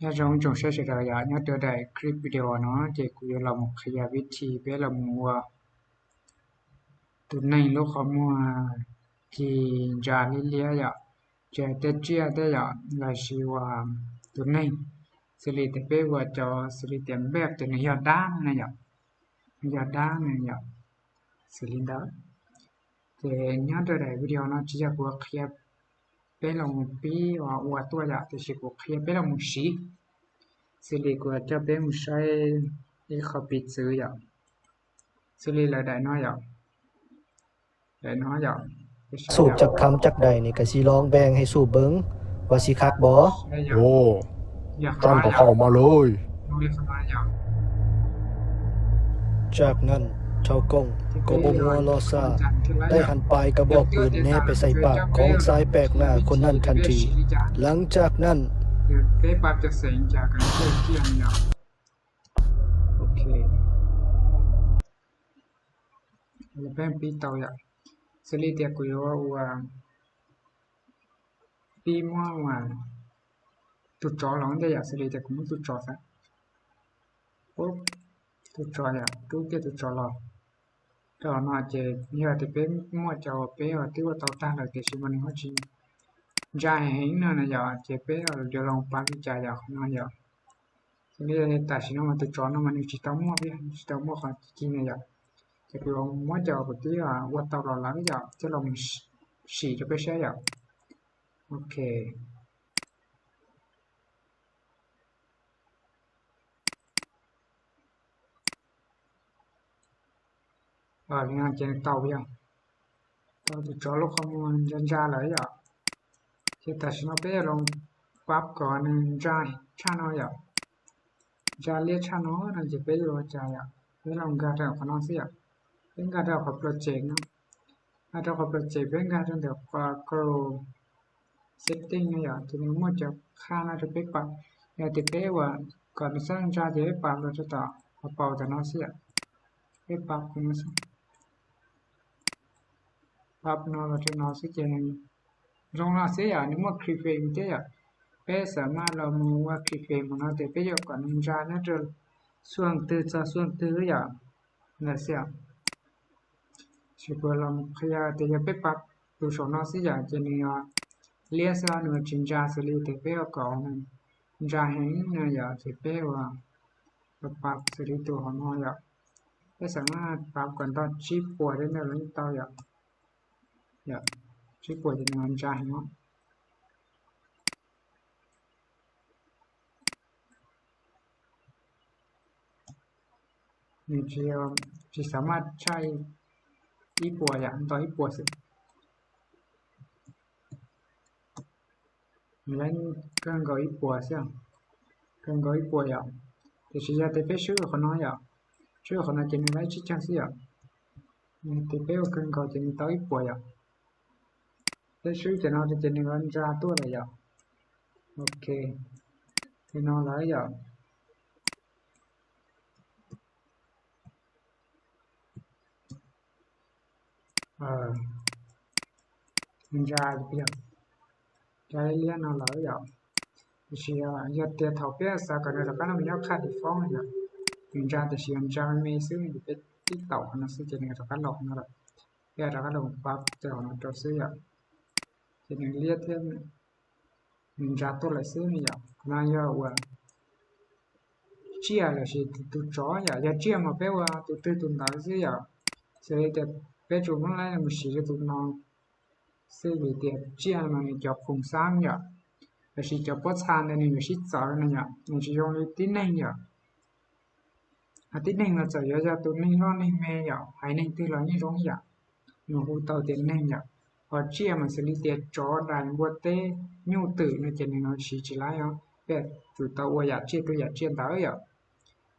Nyob zoo tsoom saib sawv daws yom, nyob rau daim clip video no ces kuv yuav los mus qhia vib thi peb los mus ua tus neeg lub qhov muag ci ntsa liab liab yom, tsis hais tej tsiaj tej yom, los sis ua tus neeg, xws li tias peb ua cov xws li tias npej ces nws yog dab no na yom, nws yog dab no yom, xws li ntawd. Ces nyob rau daim video no tsis yog kuv qhia peb los mus pib ua tuaj yom, tiam sis kuv qhia peb los mus siv. Xws li kuv coj peb mus saib ib qho piv txwv yom, xws li lawv daim no yom, daim no yom, สูบจากคำจักใดนี่ก็สิลองแบ่งให้สูบเบิ่ง ว่าสิคักบ่ โอ้ ตั้งกับข้าวมาเลย จากนั้นเฒ่ากงก็บ่มัวรอช้า ได้หันปลายกระบอกปืนแนไปใส่ปากของชายแปลกหน้าคนนั้นทันที หลังจากนั้น peb pab cov xeem cas kas ntej kiag no yom. Ok, peb pib tau yom. Xws li tias kuv yuav ua pib muab ua tus tsov los ntej yom, xws li tias kuv muab tus tsov xav, tus tsov yom, rub kiag tus tsov los rau no ces yog tias peb muaj cov uas peb twb ua tau tag lawm tiam sis mas nws ho tsis ntsa heev no na yom, ces peb yuav los pab li cas yom, qhov no yom. Xws li tam sim no mas tus tsov no mas nws tsis tau muaj, tsis tau muaj qhov ci ci no yom, ces kuv yuav muab cov kuv twb ua tau los lawm yom coj los sim rau peb saib yom. Ok. Li no ces tau yom, tau tus tsov lub qhov muag ntsa ntsa lawm yom. Ces tam sim no peb yuav los pab kom nws ntsa tshaj no yom, ntsa liab tshaj no no ces peb yuav ua cas yom, peb los nkag rau qhov no xwb yom. Peb nkag rau qhov project no, nkag rau qhov project peb nkag rau ntawm qhov Chrome setting no yom, ces nws muaj cov qhaj no rau peb pab. Yog tias peb ua kom nws txhob ntsa ces peb pab los rau tom qhov paus tom no xwb yom, peb pab no xwb, pab no los rau no xwb ces zoo no xwb yom, nws muaj keyframe thiab yom. Peb xam maj los mus ua keyframe mus no ces peb yuav kom nws ntsa nyob rau xuaj twg txog xuaj twg yom, ntawd xwb yom. Ces kuv los qhia tias yog peb pab tus saum no xwb yom ces nws liab xwb nws tsis ntsa, xws li tias peb ua kom ntsa heev no yom ces peb ua pab xws li tus hauv no yom. Peb xam maj pab kom tau tsib puas thiab ntawd los yeej tau yom. Tsib puas ces nws ntsa heev. Nws tsis, tsis xam maj tshaj ib puas yom, ntau ib puas xwb. Nws lawv kawg nkaus ib puas xwb, kawg nkaus ib puas yom. Tiam sis yog tias peb swb qhov no yom, swb qhov no ces nws lawv tsib caug xwb yom. Tias peb ua kawg nkaus ces nws tau ib puas yom. Peb swb cov no ces nws ntsa tuaj lawm yom. Ok, li no lawm yom. Ntsa, ntsa liab no lawm yom. Tiam sis yog tias thaum peb xav kom nws rov qab los nyob qhaj default yom, nws ntsa tiam sis yog ntsa me me xwb ces peb tib taum qhov no xwb ces nws rov qab los no lawm. Peb rov qab los pab rau qhov no rau xwb yom. Ces nws liab thiab nws ntsa tuaj lawm xwb ne yom. Qhov no yog ua tsiaj lossis tus tsov yom, yog tsiaj mas peb ua tus twg tus ntawd xwb yom. Xws li tias peb tsuas muab lab mus siv rau tus no xwb vim tias tsiaj no nws cov khoom xab yom, lossis cov pob txha ntawd nws yuav sib txawv no yom, nws tsis zoo li tib neeg yom. Tib neeg mas txawm yuav yog tus neeg loj neeg me yom, haiv neeg twg los yeej zoo ib yam, nws hu tau tias neeg yom. Ho tsiaj mas xws li tias tsov, dais, npua teb, nyuj twm no ces nws siv tsis laib os, peb tsum tau ua yam tsiaj twg yam tsiaj ntawd yom.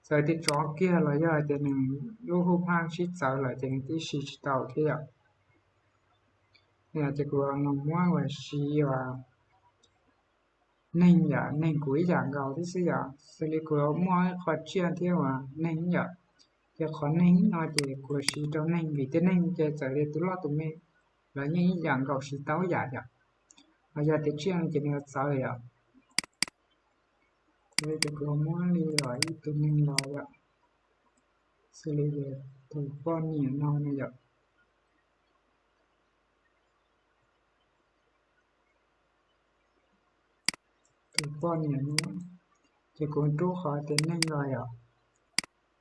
Txawm tias tsov kiag los yog hais tias nws lub hub phaj sib txawv lawm ces nws twb siv tsis tau thiab yom. Ces kuv los muab ua siv ua neeg yom, neeg kuv ib yam nkaus thiab xwb yom. Xws li kuv muaj ib qho tsiaj thiab uas neeg yom, ces qhov neeg no ces kuv siv rau neeg vim tias neeg ces txawm tias tus loj tus me los yeej ib yam nkaus siv tau ib yam yom. Ho yog tias tsiaj no ces nws yuav txawv yom. Ces kuv muab li ib tug neeg los yom, xws li tus poj niam no na yom, tus poj niam no, ces kuv rub qhov tias neeg los yom,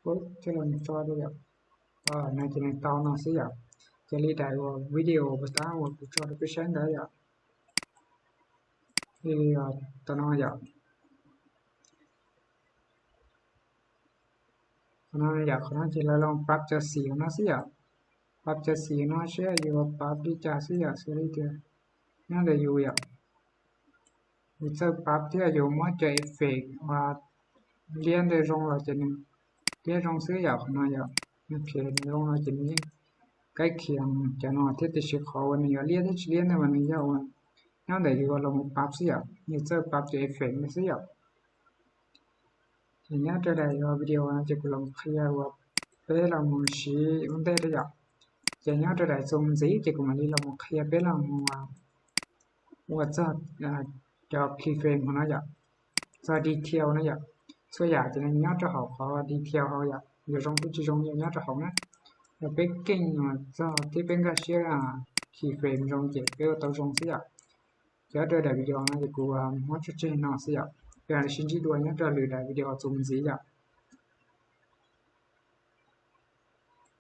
pub coj los tso rau yom. No ces nws tau no xwb yom. Ces li daim uas video puas tab uas kuv tso rau peb saib ntawd yom, li tom no yom, qhov no yom, qhov no ces lawv los pab cov xim no xwb yom. Pab cov xim no seb yuav pab li cas xwb yom, xws li tias nyob ntawm yus yom, yus txawj pab thiab yus muab cov effect uas liab ntawd zoo los ces nws liab zoo xwb yom. Qhov no yom, nws phem nws zoo no ces nws yeej kaib khiav cov no thiab, tiam sis qhov uas nws yuav liab thiab tsis liab ntawd mas nws yog uas nyob ntawm yus los mus pab xwb yom, yus txawj pab cov effect ntawd xwb yom. Ces nyob rau daim video no ces kuv los qhia uas peb los mus siv ua ntej rau yom. Ces nyob rau daim txuas mus ntxiv ces kuv mam li los mus qhia peb los mus ua txog cov keyframe hauv no yom, txog detail no yom. Txhua yam ces nws nyob rau hauv qhov detail hauv yom, yuav zoo thiab tsis zoo yog nyob rau hauv na. Yog peb keej txog thiab peb nkag siab keyframe zoo ces peb ua tau zoo xwb yom. Ces nyob rau daim video no ces kuv muab tso tseg no xwb yom. Peb mam li sib ntsib dua nyob rau lwm daim video txuas mus ntxiv yom.